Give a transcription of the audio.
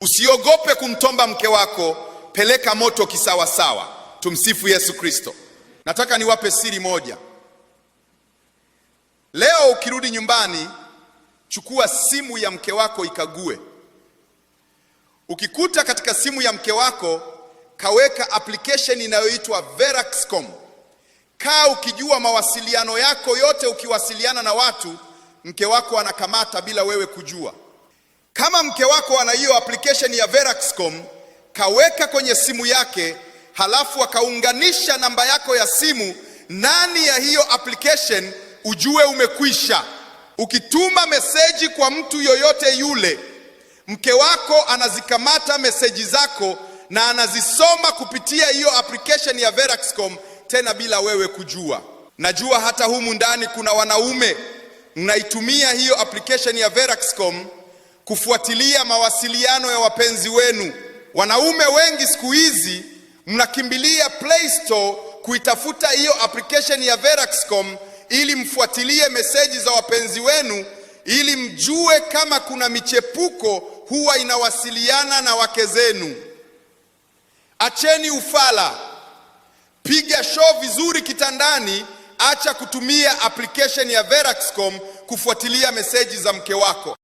Usiogope kumtomba mke wako, peleka moto kisawasawa. Tumsifu Yesu Kristo. Nataka niwape siri moja. Leo ukirudi nyumbani, chukua simu ya mke wako ikague. Ukikuta katika simu ya mke wako kaweka application inayoitwa Veraxcom, kaa ukijua mawasiliano yako yote, ukiwasiliana na watu, mke wako anakamata bila wewe kujua. Kama mke wako ana hiyo application ya Veraxcom kaweka kwenye simu yake, halafu akaunganisha namba yako ya simu ndani ya hiyo application, ujue umekwisha. Ukituma meseji kwa mtu yoyote yule, mke wako anazikamata meseji zako na anazisoma kupitia hiyo application ya Veraxcom, tena bila wewe kujua. Najua hata humu ndani kuna wanaume mnaitumia hiyo application ya Veraxcom kufuatilia mawasiliano ya wapenzi wenu. Wanaume wengi siku hizi mnakimbilia Play Store kuitafuta hiyo application ya Veraxcom ili mfuatilie meseji za wapenzi wenu, ili mjue kama kuna michepuko huwa inawasiliana na wake zenu. Acheni ufala, piga show vizuri kitandani. Acha kutumia application ya Veraxcom kufuatilia meseji za mke wako.